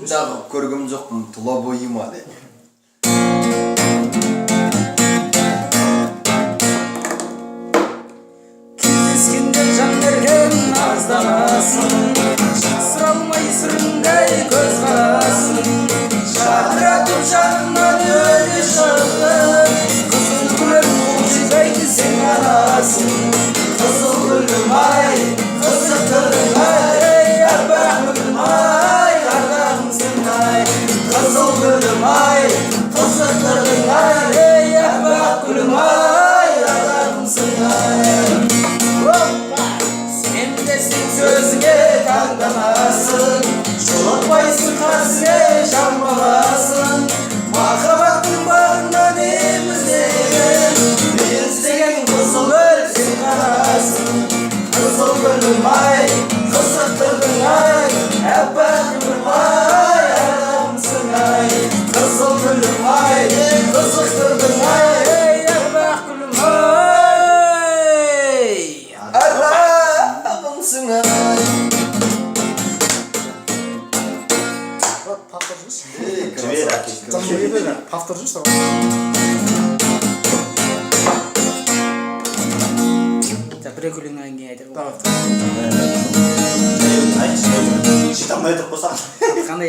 Тағы көргім жоқпын тұла бойыма де. Кездескенде жан берген назданасың, жасыра алмай сырыңдай көз қарасын, жадыратып жанымнан өте шықтың. Қызыл гүлім, қол сен ғанасың. Қызыл гүлім ай, қызықтырдың ай, аппақ гүлім ай, ардағымсың ай. Қызыл гүлім ай, қызықтырдың ай, аппақ гүлім ай, ардағымсың ай. Опа! Сен десең сөзіңе таңданасың, жолатпайсың қасыңа жан баласын. Махаббаттың бағынан іздеген, мен іздеген қызыл гүл сен ғанасың. Қызыл гүлім ай, қызықтырдың ай, аппақ гүлім ай, ардағымсың ай. Қызыл гүлім ай, қызықтырдың ай, аппақ гүлім ай. Ардағымсың ай. Повтор жүрші. Ей, Жібер, красавчик. әке. Повтор жүрші. Так, бір екі өлеңнен кейін айтайық. Давай. Айтшы, жете алмай отырып қойсаң. Қандай?